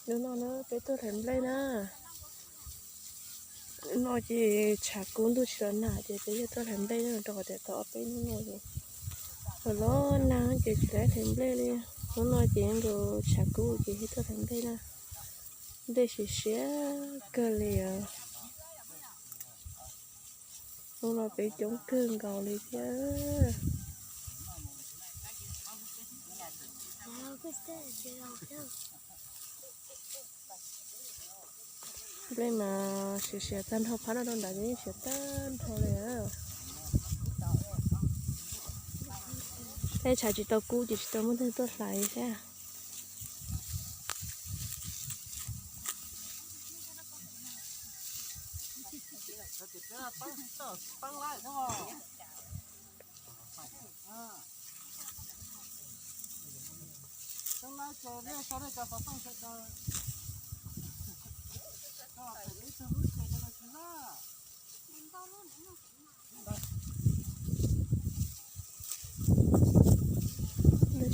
Hnub no na peb tuaj hlais nplej na. Hnub no ces tshav kub ntuj tsis los nag ces peb yog tuaj hlais nplej na, rau qhov tias tau ob peb hnub no ces los los nag ces tsis tau hlais nplej li. Hnub no ces nkaus tshav kub ces thiaj tuaj hlais nplej na. Nplej siav siav kawg li os. Hnub no peb coob kawg nkaus li thiab. Nplej mas siav siav tag nrho, phab no rau nrad yeej siav tag nrho li. Tej tshav tsis tau kub ces tsis tau muaj neeg tuaj hlais thiab.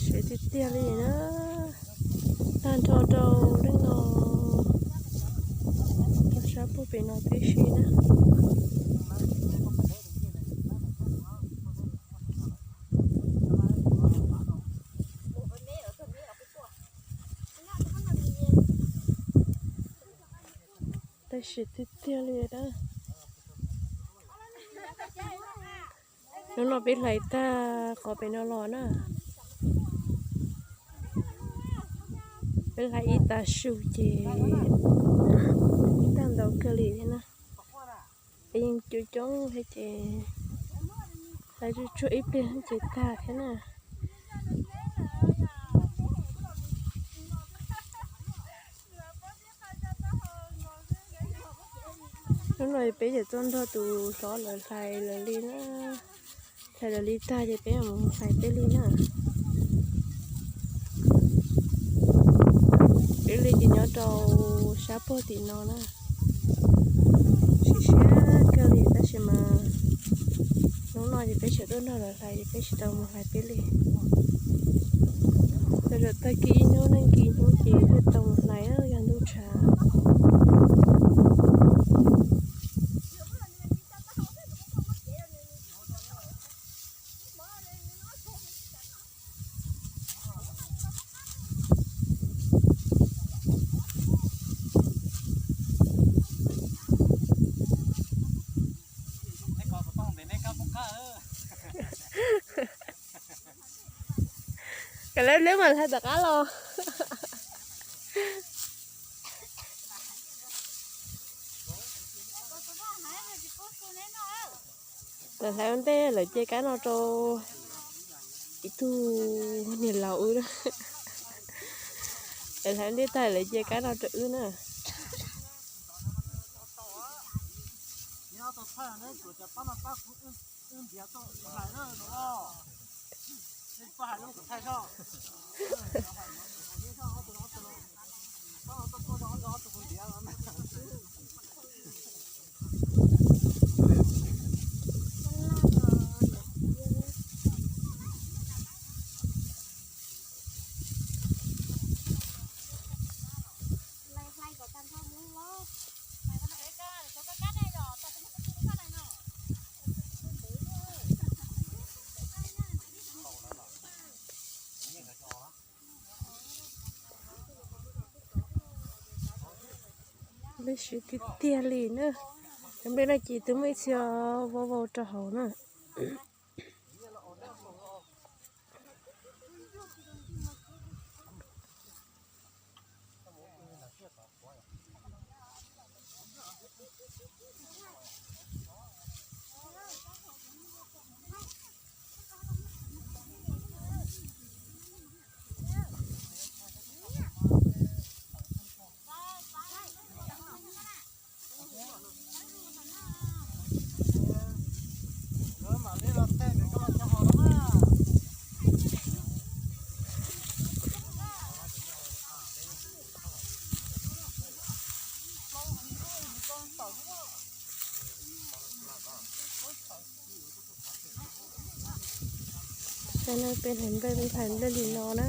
Siav tiag tiag li na. Tag nrho rau leej no, rau sab puag pem no tib si na. Tab sis tiag tiag li na. Hnub no peb hlais tag qhov pem no los na. Peb hlais ib tav su ces tag ntau kawg li thiab na. Peb yeej coob coob thiab ces hlais tsuag tsuag ib pliag ces tag thiab na. Hnub no peb yuav tuaj nrog tus hlob lawv hlais lawv li na. Hlais lawv li tag ces peb mam mus hlais peb li na. Peb li ces nyob rau sab puag tim no na. Siav siav kawg li tab sis mas hnub no ces peb tseem tuaj nrog lawv hlais ces peb tsis tau mus hlais peb li. Tau zaum tag kis ib hnub neej kis hnub ces thiaj tau mus hlais yog ntuj tshav. Kom lawv lub mas hlais tom qab los. Lawv hlais ua ntej lawv cia kab no rau ib tug niam laus wb na. Lawv hlais ua ntej tag lawv cia kab no rau wb na. Lub siav tiag tiag li na. Cov nplej no ces twb muaj ib txhia vau vau rau hauv na. Cov no peb hlais nplej, peb hlais nplej li no na.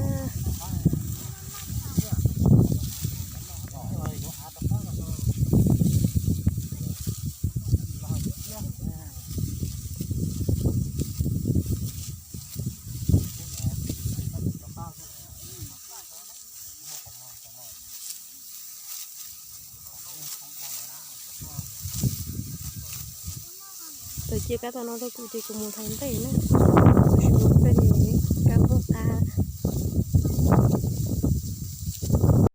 Lawv cia kab tau no rau kuv ces kuv mus nthaiv nplej na. Kuv sim mus